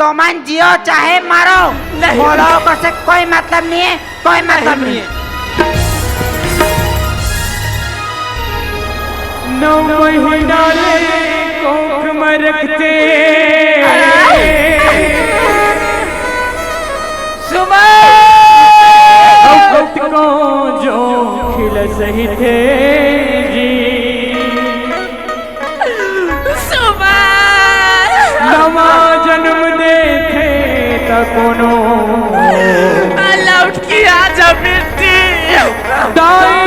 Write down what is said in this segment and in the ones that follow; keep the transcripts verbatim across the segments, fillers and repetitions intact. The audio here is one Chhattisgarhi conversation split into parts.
ओमन जियो चाहे मरो, नहीं। मोला ओकर से कोई मतलब नहीं है, कोई मतलब नहीं है। नौ महीना ले कोख में रखते। सुमन! औरत को जो खिल सही थे जी। सुमन! नवा जन्म देथे त कोनो लौट के आ जा बेटी। दाई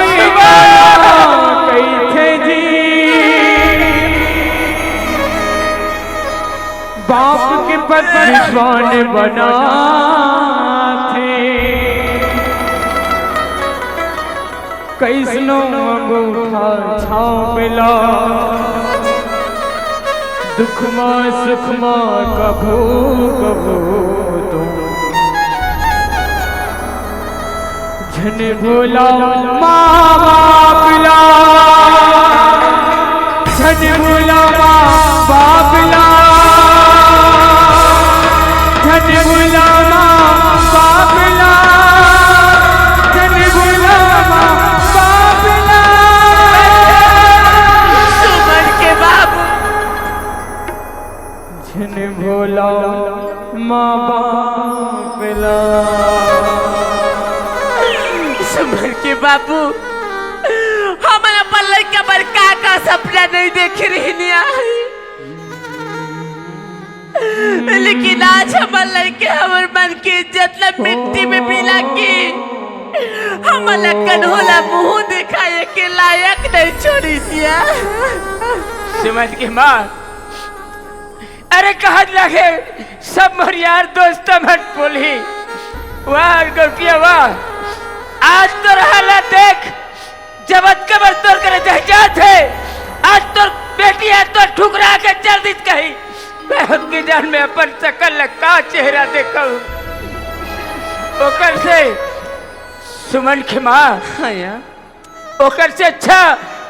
कहिथे जी। बाप के पकवान बनाथे। कइसनो अंगूठा छाप ला, दुख मा सुख मा कभू कभू तो झन भूला माँ बाप ला, झन भूला माँ बाप ला, झन भूला माँ बाप ला, झन भूला माँ बाप ला। सुमन के बाबू। झन भूला माँ बाप ला। सुमन के बाबू, हमन अपन लइका बर का का सपना नहीं देखे रहिन यार, लेकिन आज हमर लइका हमर मन के इज्जत ला मिट्टी में मिला के हमन ला कन्हो ला मुंह दिखाए के लायक नहीं छोड़ी दिया। सुमन के माँ, अरे कहत लगे सब मोर यार दोस्त मन बोलही, वाह गोटिया वाह, आज तोर हालत देख, जब अतका बर तोर करे जहजात हे, आज तोर बेटी आज तोर ठुकरा के चल दिस कही, मैं उनकी जान में अपन सकल ला का चेहरा देखूं, ओकर से सुमन के माँ। हाँ यार। ओकर से अच्छा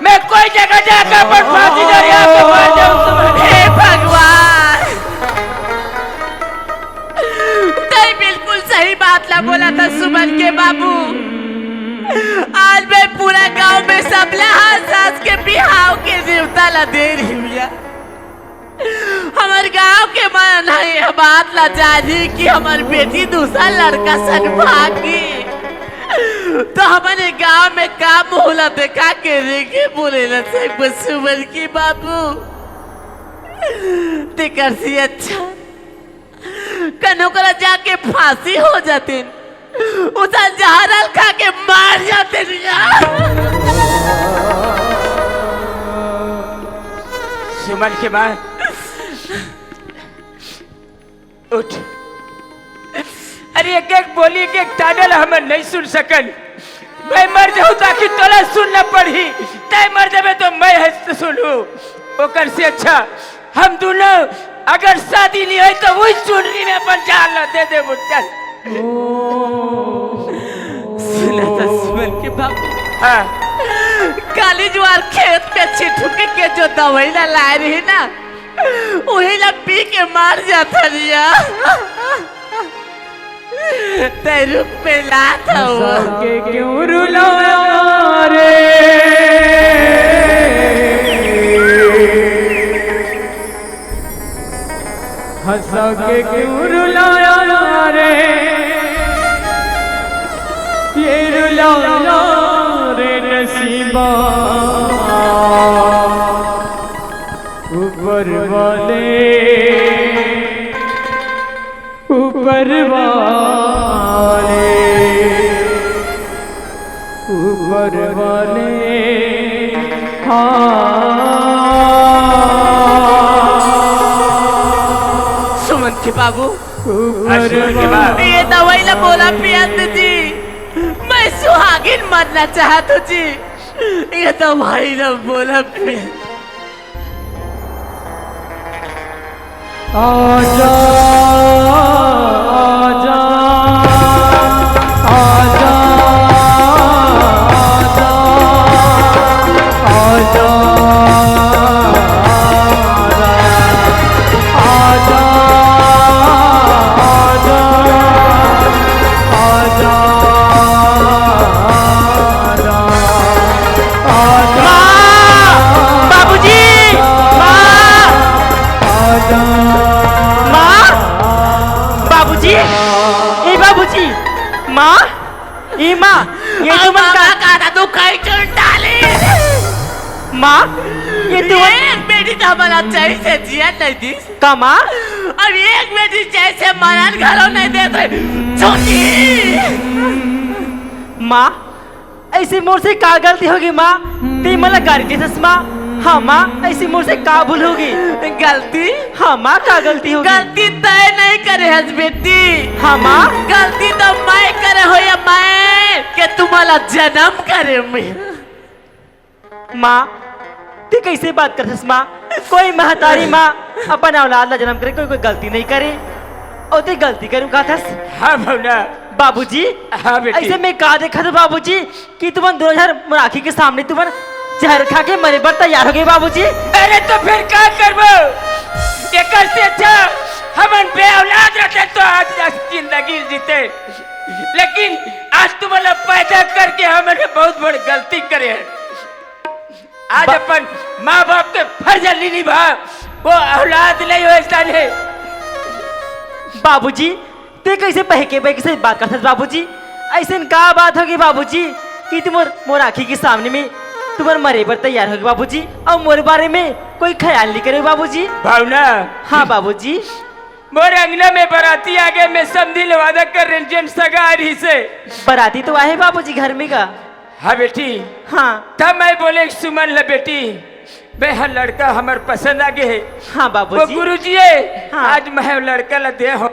मैं कोई जगह जाके अपन फांसी डोरिया पे मर जाऊं सुमन। हे भगवान, तैं बिल्कुल सही बात ला बोला था सुमन के बाबू। आज मैं पूरा गांव में सबला हंस हंस के बिहाव के नेवता ला दे रही हूँ यार। हमर गांव के मन ह ये बात ला जानही कि हमर बेटी दूसरा लड़का संग भागी, तो हमन ये गांव में का मुंह ला देखा के रेंगे बोले ला से सुमन के बाबू। तेकर से अच्छा कनो करा जाके फांसी हो जाते। उसन जहरल खा के मर जाते रिया। सुमन के माँ, उठ। अरे, एक एक बोली, एक एक ताना ला हमन नहीं सुन सकन। मैं मर जाऊं ताकि तोला सुनना पड़ही, तैं मर जाबे तो मैं हंस सुनूं। ओकर से अच्छा हम दोनों अगर शादी नहीं होई तो वही चुनरी में अपन जान ला दे दे, चल। सुना था सुमन के बाबू। हाँ। काली जुआर खेत पे छिटुक के जो दवाई ला लाए रही ना, वही ला पी के मर जाता रिया। तैं रुख पे लात हव। के क्यों रुलाया रे? हंसा के क्यों रुलाया रे? ये रुलाया रे नसीबा। ऊपर वाले, ऊपर वाले, ऊपर वाले, हाँ। सुमन के बाबू, ऊपर हाँ, सुमन के बाबू। वाले। ये दवाई ला मोला पिया दे जी, मैं सुहागिन मरना चाहत हूँ जी। ये दवाई ला मोला पिया। आजा, आजा, आजा, आजा, आजा, आजा, आजा। काई चोर डाली। माँ, ये तो एक बेटी तो हमारा सही से जिया नहीं दी। का माँ? और एक बेटी जैसे मरण घरों नहीं देते। छोटी। माँ, ऐसी मोर से का गलती होगी माँ? ते मला गारी देथस माँ। हाँ माँ, ऐसी मोर से का भूल होगी? गलती? हाँ माँ, का गलती होगी? गलती तय नहीं करे हस बेटी। हाँ माँ। गलती तो मैं करे हो या मैं के तुम्हाला जन्म करे में। माँ, ते कैसे बात करथस माँ? कोई महतारी माँ अपन औलाद ला जन्म करे, कोई, कोई गलती नहीं करे। और ते गलती करूँ कहथस? हाँ भवना। बाबूजी, हाँ बेटी। ऐसे में का देखा था बाबूजी कि तुमन दोनों झन मोर आँखी के सामने तुमन जहर खा के मरे बर तैयार हो गए बाबूजी। अरे तो फिर का करबो? एकर से अच्छा हमन बेऔलाद रहते तो आज, आज जिंदगी जीते, लेकिन आज तुम्हाला पैदा करके हमन बहुत बड़ गलती करे हैं। आज बा- अपन माँ बाप के फर्ज नहीं निभा, वो औलाद नहीं हो ऐसा नहीं। बाबूजी, ते कैसे बहके बहके से बात करथस बाबूजी? ऐसे का बात होगी बाबूजी कि तुम मोर, मोर आँखी के सामने में तुम्हारे मरे पर तैयार होगी बाबूजी, और मोर बारे में कोई ख्याल नहीं करे बाबूजी? भावना। हाँ बाबूजी। मोर अंगना में बराती आगे में समधी ले वादा कर रहे जेन सगा आ रही से। बराती तो आहे बाबूजी घर में का? हाँ बेटी। हाँ। तब मैं बोले सुमन ले बेटी, मैं हर लड़का हमर पसंद आ गए है। हाँ बाबूजी। वो गुरुजी है, हाँ। आज मैं लड़का ला दे हो।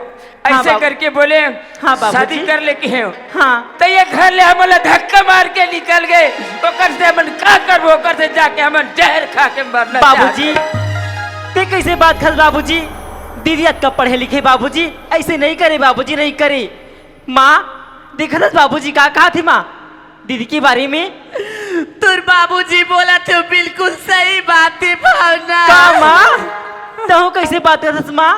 हाँ ऐसे बाबू। करके बोले, हाँ बाबूजी। शादी कर लेके है। हाँ। तो ये घर ले हमला धक्का मार के निकल गए। ओकर से हमन का करबो? ओकर से जाके हमन जहर खा के मरना बाबूजी, चाहते। ते कैसे बात कर बाबूजी? दीदी अतका पढ़े लिखे बाबूजी, ऐसे नहीं करे बाबूजी, नहीं करे। माँ, देखत हस बाबूजी का कहा थे माँ दीदी के बारे में? तोर बाबूजी बोला थे बिल्कुल सही बात है भावना। का माँ? तहु कैसे बात करत हस माँ?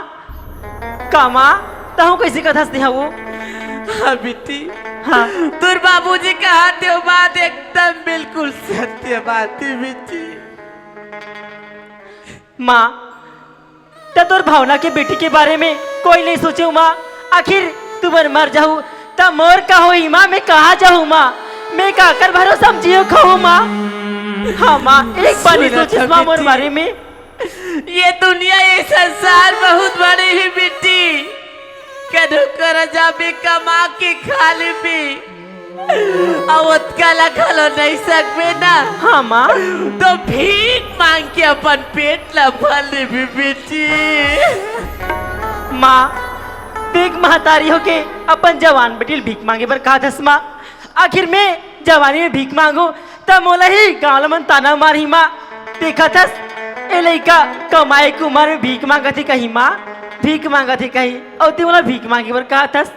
का माँ? तहु कैसे कथस ते हवो? हाँ बेटी। हाँ। तोर बाबूजी कहा थे बात एकदम बिल्कुल सत्य बात है बेटी। माँ, त तोर भावना के बेटी के बारे में कोई नहीं सोचे माँ। आखिर तुमन मर जाहू त मोर का होही माँ, मैं कहाँ जाहूँ माँ? मैं काकर भरोसा म जियो खाहूँ माँ? हाँ माँ, एक बार नहीं सोचिस माँ मोर बारे में। ये दुनिया, ये संसार बहुत बड़े ही बेटी। कदू कर जाबे कमा के खा लेबे। अउ ओतका ला घलो नहीं सकबे ना। हाँ माँ। तो भीख मांग के अपन पेट ला भर लेबे बेटी। माँ, देख महतारी होके अपन जवान बेटी ल भीख मांगे बर कहा थस माँ। आखिर मैं जवानी में भीख मांगू त मोला ही गाँव ल मन ताना मारही माँ। देखा थस ए लइका कमाए के उमर में भीख मांगत हे कही माँ, भीख मांगत हे कही। अउ ते मोला भीख मांगे बर कहा थस।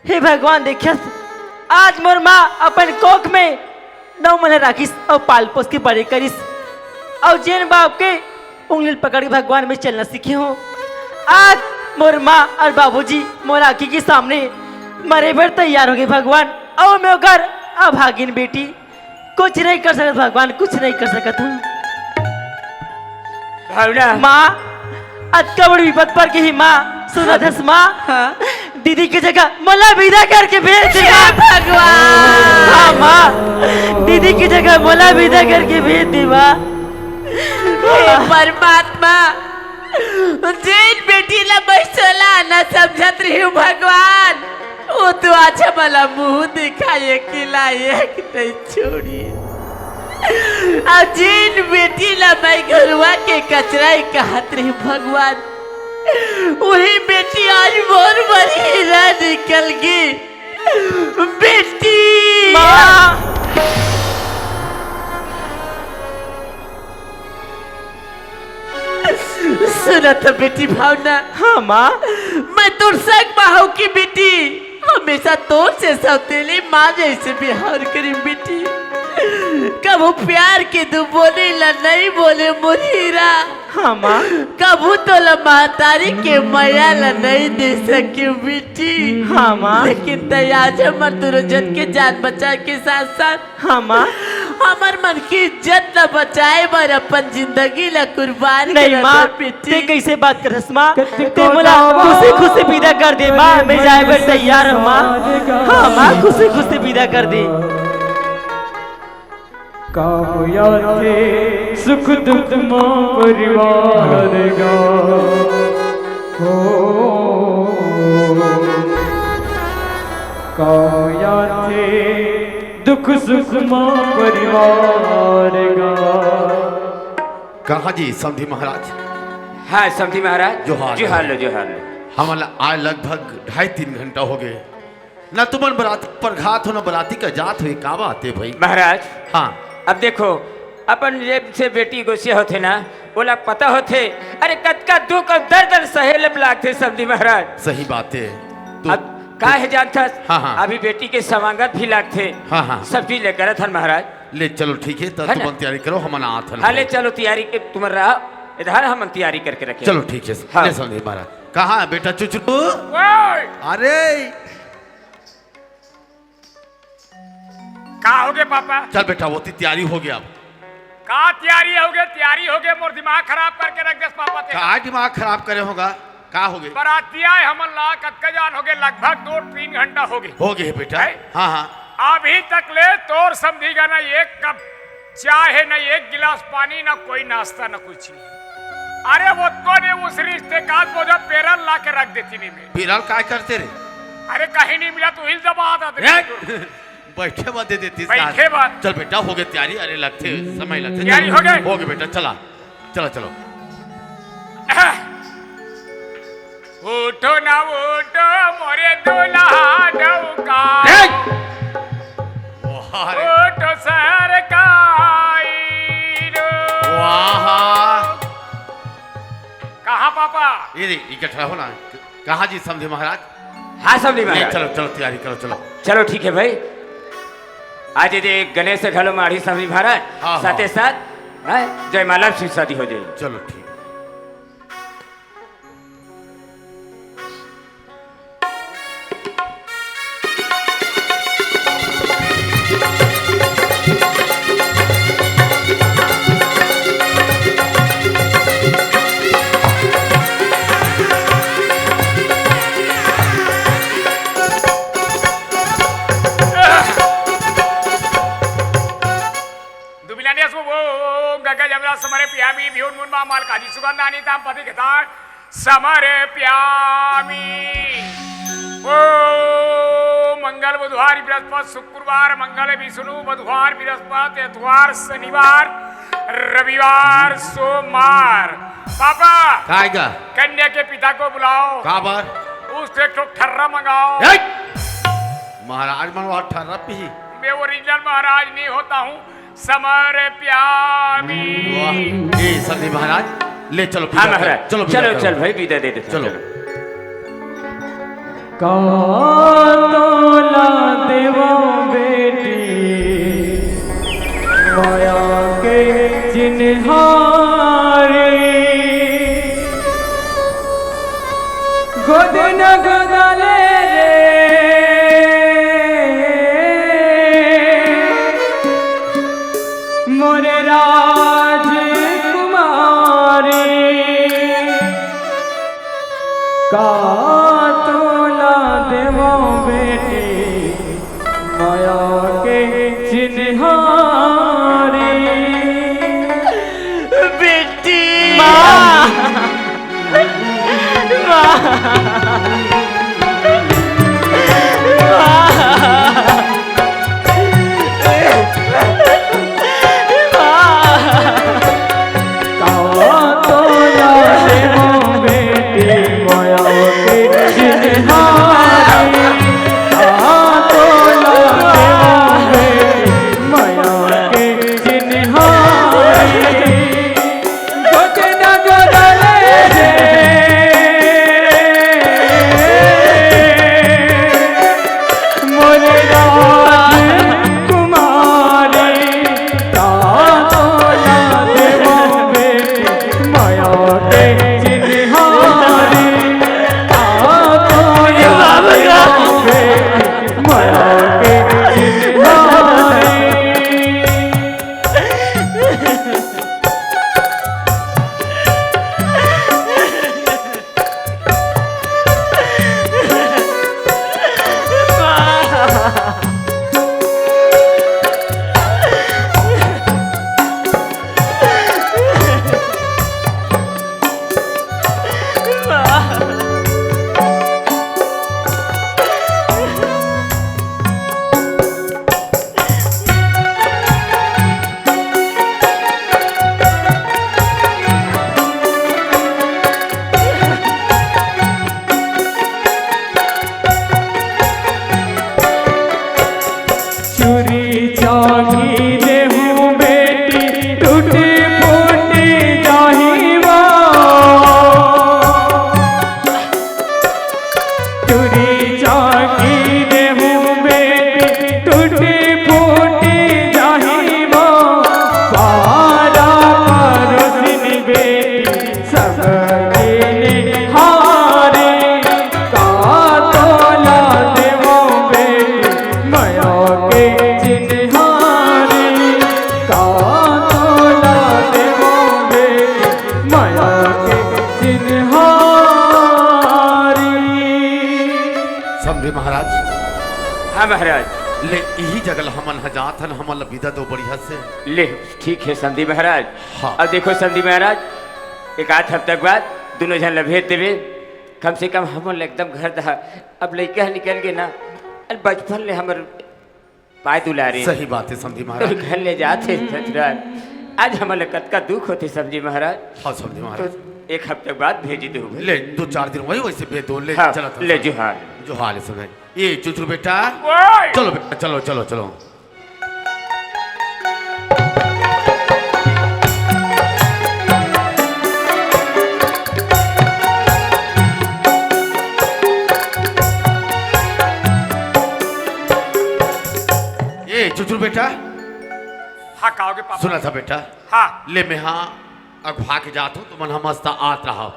हे भगवान, देखियस, आज मोर माँ अपन कोख में नौ महीना राखिस अउ पाल पोस के बड़े करिस। अउ जेन बाप के उंगली पकड़ के भगवान में चलना सीखे हो, आज मोर माँ अउ बाबूजी मोर आँखी के सामने मरे बर तैयार हो गए भगवान। अउ मैं ओकर अभागिन बेटी, कुछ नहीं कर सकत भगवान, कुछ नहीं कर सकत हूँ। भावना। माँ, अतका बड़ विपद पर के ही माँ, सुनत हस माँ? हाँ। दीदी की जगह मोला विदा करके भेज दे हे माँ। भगवान। हाँ माँ, दीदी की जगह मोला विदा करके भेज दे माँ। हे परमात्मा, जेन बेटी ला मैं सोला आना समझत रही हूँ भगवान, वो तो आज हमला मुँह दिखाए के लायक नहीं छोड़ी। अउ जेन बेटी ला मैं घरुआ के कचरा ही कहत रही भगवान, वही बेटी आज मोर बर हीरा निकल गई। बेटी। माँ। सुनत बेटी भावना। हाँ माँ। मैं तोर संग माँ हूँ की बेटी, हमेशा तोर से सौतेली माँ जैसे व्यवहार करी बेटी। कबू प्यार के दू बोली ला नहीं बोले मोर हीरा। हाँ माँ। कबू तोला महतारी के मया ला नहीं दे सके बेटी। हाँ माँ। लेकिन तै आज हमर दोनों जन के जान बचा के साथ साथ हाँ माँ। हमर मन की इज्जत ला बचाए बर अपन जिंदगी ला कुर्बान नहीं माँ, बेटी। ते कैसे बात करस माँ? ते मोला खुशी खुशी विदा कर दे माँ, मैं जाए बर तैयार हूँ माँ। हाँ माँ, खुशी खुशी विदा कर दे। काम आथे सुख दुख मा परिवार गा। हो, काम आथे दुख सुख मा परिवार गा। कहाँ जी समधी महाराज? हाँ, समधी महाराज। जोहार। जोहार लो, जोहार लो। हमन ला आए लगभग ढाई तीन घंटा हो गए। ना तुमन बराती परघात हो, ना बराती का जात हो, ये का बात है भाई? महाराज, हाँ। अब देखो, अपन जेब से बेटी गोसिया होथे ना, ओला पता होथे, अरे कतका दुख अउ दर्द ल सहे ल लागथे समधी महाराज। सही बात है। तो अब का है जानथस? हाँ, हाँ। अभी बेटी के समागत भी लागथे। हाँ, हाँ। सब चीज ले करत हन महाराज। ले चलो ठीक है, त है ना? तुमन तैयारी करो, हमन आत हन हाँ, ले भाई। चलो तैयारी के तुमन रहा, इधर हमन तैयारी करके रखे। चलो ठीक है, हाँ। ले समधी महाराज। कहाँ है बेटा चुचरू? ओए! अरे! का होगे पापा? चल बेटा, वो ती तैयारी होगे अब। का तैयारी होगे? तैयारी होगे, मोर दिमाग खराब करके रख देस पापा ते। का दिमाग खराब करे होगा? का होगे? बराती आए हमन ला कतका जान होगे, लगभग दो तीन घंटा होगे। होगे हे बेटा। हैं? हाँ, हाँ। अभी तक ले तोर समधी गा ना एक कप चाय हे, ना एक गिलास पानी, ना कोई नाश्ता, ना कुछ नहीं। अरे वो तो ने उस रिश्ते का बोझा पेरल ला के रख देती नहीं मैं। पेरल काय करते रे? अरे कहीं नहीं मिला तो हिल दबा आता ए! बैठे बर दे देती बैठे बर। चल बेटा, होगे तैयारी। अरे लगथे, समय लगथे। तैयारी होगे? होगे बेटा, चला, चला, चलो। उठो ना उठो मोरे दुल्हा डौका। ए! वाह रे। उठो सरकाई रो। वाह। कहाँ पापा? ये रे, इकट्ठा हो ना। कहाँ जी समधी महाराज? हाँ समधी ले, महाराज। चलो, चलो, तैयारी करो, चलो। चलो ठीक है भाई। आज ये गणेश घलो माढ़ी समधी महाराज, हाँ, साथे हाँ। साथ, हैं, जयमाला से शादी हो जाए। चलो ठीक। दुबिलानिया सु वो गंगा जमला समरे पियामी बिहुन मुन मा माल काजी सुगंधानी ताम पति खतान समरे पियामी। ओ मंगल बुधवार बृहस्पति शुक्रवार मंगल विष्णु बुधवार बृहस्पति एतवार शनिवार रविवार सोमवार। पापा काय गा? कन्या के पिता को बुलाओ। काबर? उससे एक ठो ठर्रा मंगाओ। ए! महाराज मन वो ठर्रा पी। मैं ओरिजिनल महाराज नहीं होता हूँ। समर प्यामी। वाह। ए, समधी महाराज, ले चलो, हाँ, विदा कर। महाराज। चलो, विदा चलो, करो। चल भाई, विदा दे देते हैं, चलो। चलो। का तोला देवो बेटी, माया के चिन्हारी। गोद न गोदले रे मोर राजकुमारी, का तोला देवो बेटी, माया के चिन्हारी। बेटी। माँ। माँ। माँ। महाराज। ले, इही जगह ल हमन ह जात हन, हमन ल बिदा दो बढ़िया से। ले, ठीक हे समधी महाराज। हाँ। अब देखो समधी महाराज, एक आध हफ्ता के बाद दुनों झन ल भेज देबे। कम से कम हमन ल एकदम घर दहा, अब लइका ह निकल गे ना, अरे बचपन ले हमर पाय दुलारे। सही बात हे समधी महाराज। घर ले जात हे ससुराल। आज हमन ल कतका दुख होथे समधी महाराज। हाँ समधी महाराज। तो एक हफ्ता के बाद भेजी देहू भाई। ले, दो चार दिन वही वैसे भेज दो, ले हाँ, चलत हन ले सब। जोहार। जोहार ले सब। ए चुचरू बेटा, ओए! चलो बेटा, चलो, चलो, चलो। ए चुचरू बेटा, हाँ, का होगे पापा? सुनत हस बेटा? हाँ। ले, मैं हा अगवा के जात हूँ, तुमन ह मस्त आत रहा।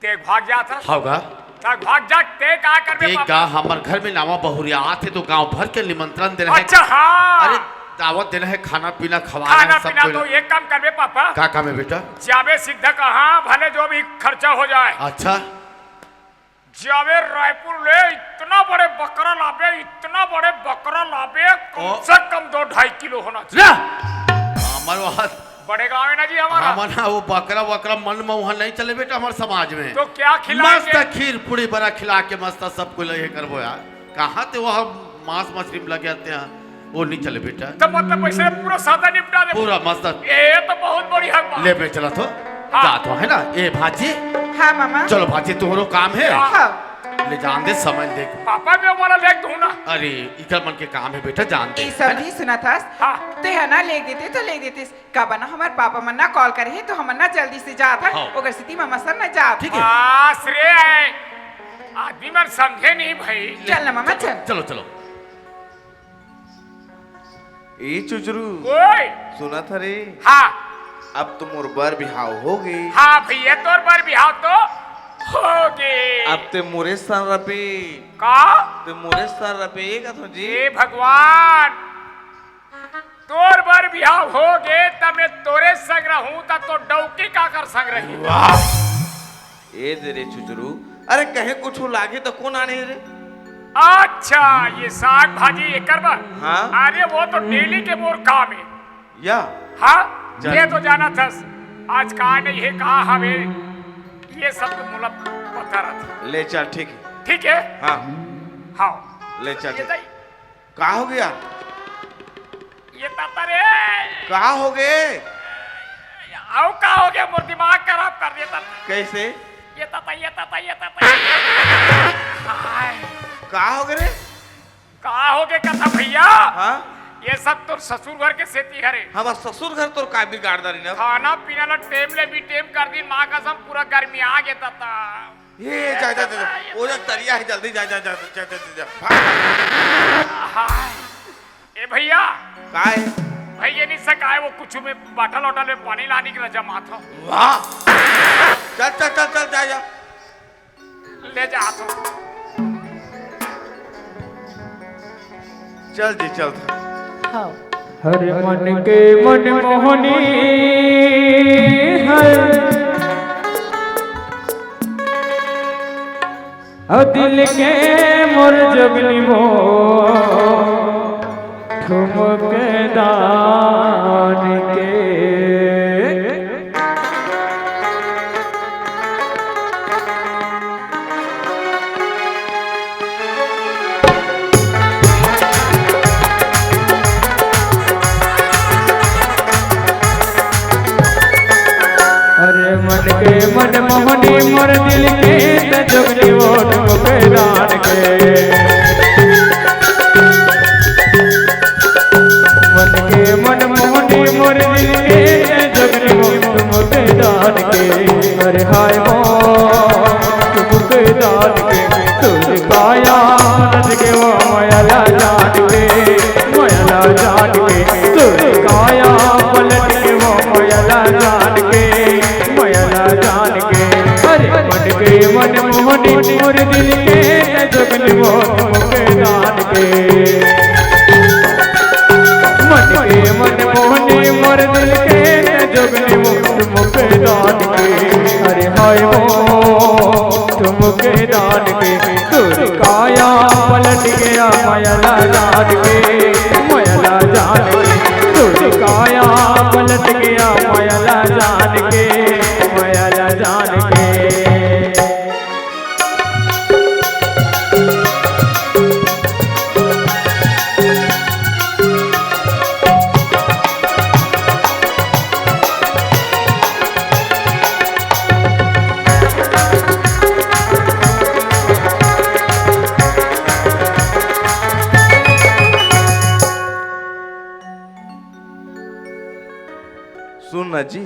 ते भाग जात हस? हव गा। त भाग जा, ते का करबे ते पापा? गा, हमर घर में नवा बहुरिया आत हे, तो गांव भर के निमंत्रण देना हे। अच्छा, हाँ। अरे, दावत देना हे, खाना पीना खवाना हे, खाना सब पीना कोई तो ला। एक काम करबे पापा। का काम हे बेटा? जाबे सीधा कहाँ, भले जो भी खर्चा हो जाए। अच्छा। जाबे रायपुर ले, इतना बड़े बकरा लाबे, इतना बड़े बकरा लाबे, कम ओ। से कम दो ढाई किलो होना चाहिए। ला! हमर वहाँ बड़े गाँव हे ना जी हमारा। हमन ह वो बकरा वकरा मन में वहाँ नहीं चले बेटा, हमर समाज में। तो क्या खिलाएंगे? मस्त खीर पूड़ी बरा खिला के मस्त सब कोई ल ये करबो यार। कहाँ ते वहाँ मांस मछली में लगे आते हैं, वो नहीं चले बेटा। तो मतलब पैसे पूरा सादा निपटा दे। पूरा मस्त। ये तो बहुत बढ़िया बात। ले मैं चलत हूँ, हाँ। जात हूँ, है ना? ए भाजी, हाँ मामा। चलो भाजी, तुम्हारो काम हे। हाँ। ले जान दे, समय देख। पापा भी हमारा लेग दूँ ना। अरे, इकर मन के काम हे बेटा, जान दे। ये सब है ना? भी सुनत हस। हाँ। ते ह ना लेग देते तो लेग देते। काबर ना हमर पापा मन ना कॉल करे हे, तो हमन ना जल्दी से जात हन, हाँ। ओकर सेती मामा सन ना जात। ठीक हे। बास रे, आदमी मन समझे नहीं भाई। चल ना मामा, चल। चलो, चलो। ए चुचरू, ओए। सुनत हरे? हाँ। अब तो मोर बर बिहाव होगे। हाँ भैया, तोर बर बिहाव तो होगे। अब ते मोरे सन रबे। का? ते मोरे सन रबे, ए कथो जी। ए भगवान, तोर बर बिहाव होगे, त मैं तोरे संग रहूं, त तोर डौकी काकर संग रही? वाह! ए दे रे चुचरू, अरे कहे कुछु लागे त कोन आने रे? अच्छा, ये साग भाजी एकर बर? हाँ। अरे वो तो डेली के मोर काम हे। या? हाँ, चल। ये तो जानत हस, आज का नहीं हे, का हवे, ये सब तो मोला पता रहत। ले चल, ठीक हे। ठीक हे? हाँ। हाँ। ले चल, ये ठीक। दई, का होगे? ये ताता रे। का होगे? अउ का होगे? मोर दिमाग खराब कर देता। कैसे? ये ताता, ये ताता, ये ताता। हाय। का होगे रे? का होगे कथा भैया? हाँ? ये सब तोर ससुर घर के सेती हरे। हमर ससुर घर तोर का बिगाड़ डारी ना? खाना पीना ला टेम ले भी टेम कर दिन, माँ कसम पूरा गर्मी आ गे ताता। ए, जा, जा, जा, जा। ओ जा, तरिया हे, जल्दी जा, जा, जा, जा, जा, जा, जा। भाग। हाय। ए भैया। का हे? भाई, ये नहीं सकाय, वो कुछ में बाटल वाटल में पानी लाने के लिए जमात हो। वाह। चल, चल, चल, चल, जा, जा। ले जा तो। चल जी, चल। हाँ। हर मन के मनमोहनी है, और दिल के मोर जोगनी मोर ठुमक दान के। अरे मन के मनमोहनी मोर दिल के त जोगनी वो ठुमक दान के। मन के मनमोहनी मोर दिल के त जोगनी वो ठुमक दान के। अरे हाय वो ठुमक दान के। तोर काया रच के वो मया ला जान के, मया ला जान के। तोर काया पलट के वो मया ला जान के, मया ला जान के। अरे मन के मनमोहनी मोर दिल के त जोगनी वो ठुमक दान के। मन के मनमोहनी मोर दिल के त जोगनी वो ठुमक दान के। अरे हाय वो ठुमक दान के। तोर काया पलट गया, मया ला जान के, मया ला जान के, तोर काया पलट गया, मया ला जान के, मया ला जान के। सुन ना जी।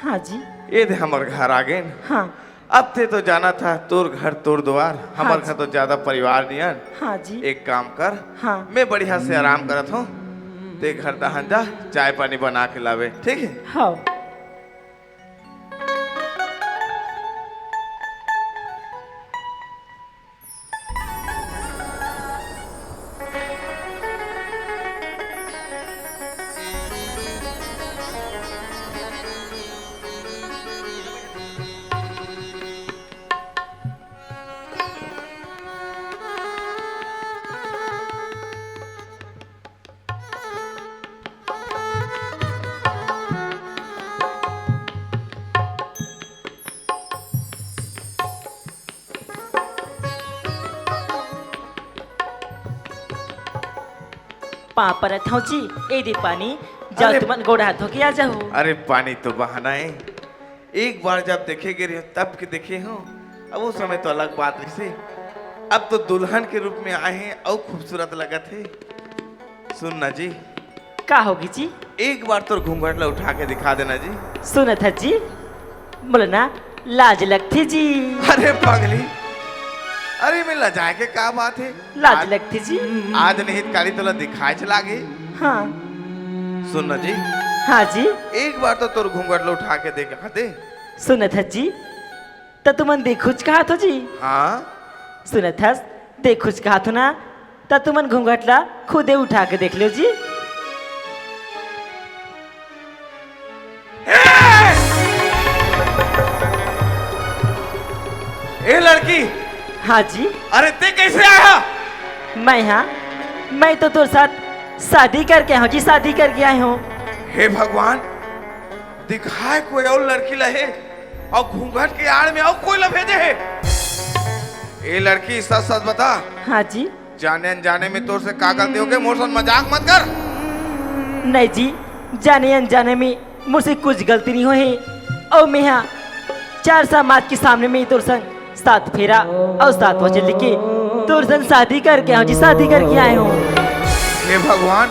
हाँ जी। ये दे हमर घर आ गए। हाँ। अब ते तो जाना था, तोर घर तोर द्वार, हमर हाँ घर जी। तो ज्यादा परिवार नियन। हाँ जी। एक काम कर, हाँ। मैं बढ़िया से आराम करत हूँ, ते घर दहन जा, चाय पानी बना के लावे, ठीक है? हाँ। पाँव परत हव जी, ए दे पानी, जाओ अरे तुमन गोड़ हाथ धो के आ जाओ। अरे पानी तो बहाना है, एक बार जब देखे गे रहे तब के देखे हो, अब वो समय तो अलग बात रहिसे, अब तो दुल्हन के रूप में आए हैं अउ खूबसूरत लगत है। सुन ना जी। का होगी जी? एक बार तोर घूंघट ला उठा के दिखा देना जी। सुनत हस जी, बोले ना, लाज लगथे जी। अरे पगली, अरे में लजाए के का बात है? लाज आज लगथे जी। आज नहीं त काली तोला दिखाए च लागे। हाँ। सुन ना जी। हाँ जी। एक बार तो तोर घूंघट ला उठा के दिखा दे। सुनत हस जी, त तुमन देखुच कहत हो जी। हाँ। सुनत हस, देखुच कहत हो ना, त तुमन घूंघट ला खुदे उठा के देख लो जी। ए! ए लड़की! हाँ जी। अरे ते कैसे आया? मैं हाँ, मैं तो तोर साथ शादी करके आया हूँ जी, शादी करके आया हूँ। हे भगवान, दिखाए कोई अउ लड़की ला हे अउ घूंघट के आड़ में अउ कोई ला भेजे हे। ए लड़की, सच सच बता। हाँ जी। जाने अनजाने में तोर से का गलती होगे? मोर संग मजाक मत कर। नहीं जी, जाने अनजाने में मोर से कुछ गलती नहीं होए हे। अउ मैं हा चार समाज के सामने में तोर संग सात फेरा अउ सात वचन लिख के तोर संग शादी करके आए हूँ जी, शादी करके आए हूँ। हे भगवान,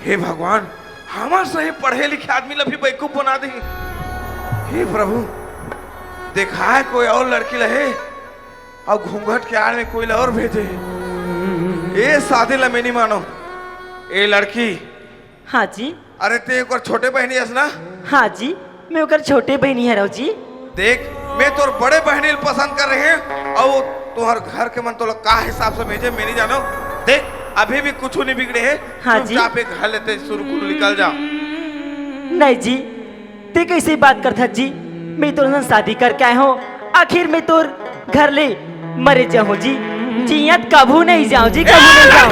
हे भगवान, हमर सही पढ़े लिखे आदमी ला भी बेवकूफ बना दे। हे प्रभु, देखाए कोई अउ लड़की ला हे अउ घूंघट के आड़ में कोई ला अउ भेजे। ए शादी ला मैं नहीं मानो। ए लड़की। हाँ जी। अरे ते ओकर छोटे बहिनी हस ना? हाँ जी, मैं ओकर छोटे बहिनी हरव जी। देख, मैं तोर बड़े बहिनी ल पसंद कर रहे हैं अउ तुहर घर के मन तोला का हिसाब से भेजे मैं नहीं जानो। देख, अभी भी कुछ नहीं बिगड़े है। हाँ जी। चुपचाप एक घर लेते शुरू कुल निकल जा। नहीं जी, ते कैसे बात करथस जी? मैं तोर संग शादी करके आए हूँ, आखिर मैं तोर घर ले मरे जाहूँ जी, जियत कभू नहीं जाऊँ जी, कभू नहीं जाऊँ।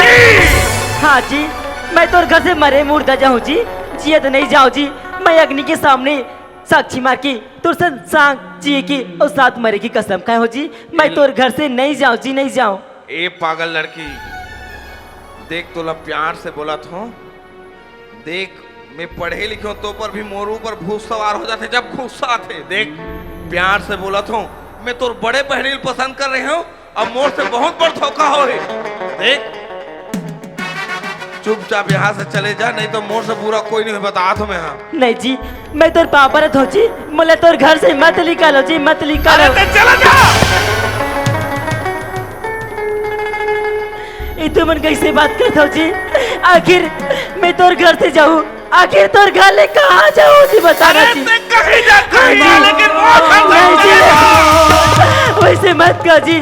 हाँ जी, मैं तोर घर से मरे मुर्दा जाहूँ जी, जियत नहीं जाऊँ जी। मैं अग्नि के सामने साक्षी मार के तोर संग सांग जिए के अउ साथ मरे के कसम खाए हूँ जी। मैं तोर घर से नहीं जाऊँ जी, नहीं जाऊँ। ए पागल लड़की, देख तोला प्यार से बोलत हूँ, देख, मैं पढ़े लिखे हूँ, तो पर भी मोर ऊपर भूत सवार हो जाथे, जब गुस्सा आथे। देख, प्यार से बोलत हूँ, मैं तोर बड़े बहिनी ल पसंद कर रहे हूँ, अब मोर से बहुत बड़ धोखा होही। देख, चुपचाप यहाँ से चले जा, नहीं तो मोर से बुरा कोई नहीं होही, बतात हूँ मैं। हाँ। नहीं जी, मैं तोर पाँव परत हूँ जी, मोला तोर घर से मत निकालो जी, मत निकालो। अरे, ते चला जा। ए तुमन कैसे बात करत हो जी? आखिर मैं तोर घर से जाऊँ, आखिर तोर घर ले कहाँ जाऊँ जी, बता ना अरे जी। ते कहीं जा, कहीं जा, लेकिन वो घर से नहीं जी। वैसे मत कह जी,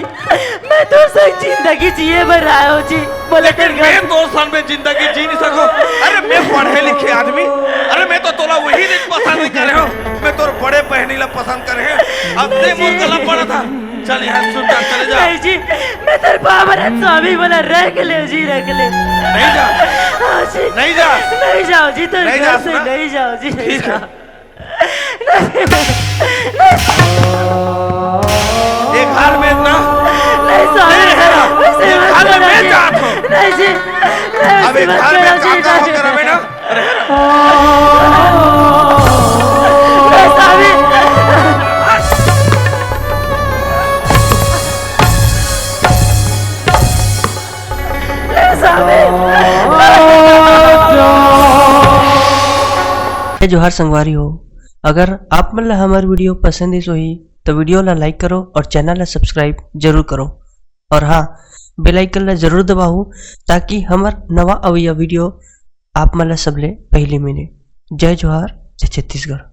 मैं तोर संग जिंदगी जिए बर आए हूँ जी, बोले लेकिन तोर घर मैं तोर संग में जिंदगी जी नहीं सकूँ। अरे मैं पढ़े लिखे आदमी, अरे मैं तो तोला वही दिन पसंद नहीं करे हूँ, मैं तोर बड़े बहिनी ला पसंद करे हूँ। अब ते मोर गला पड़ा था। चल यहाँ से, चुपचाप चले जा। नहीं जी, मैं तेरे पाँव में हाथ, स्वामी, बोला, रख ले जी, रख ले। नहीं जा। हाँ जी। नहीं जा। नहीं जाओ जी, तेरे नहीं जा, घर से सुना? नहीं जाओ जी, नहीं ठीक है। जाओ। ये घर में ना। नहीं स्वामी, नहीं रहेगा। मैं सेवा ये घर में करना मैं जी। जात हूँ। नहीं जी, मैं अब ये सेवा घर में करना जी, काम, काम नहीं। करा बेटा। अरे, नहीं स्वामी। जय जोहार संगवारी हो, अगर आप मन ला हमर video पसंद आइस होही, तो video ला like करो और channel ला subscribe जरूर करो। और हाँ, bell icon ला जरूर दबाओ, ताकि हमर नवा अवइया video आप मन ला सबले पहली मिले। जय जोहार, जय छत्तीसगढ़।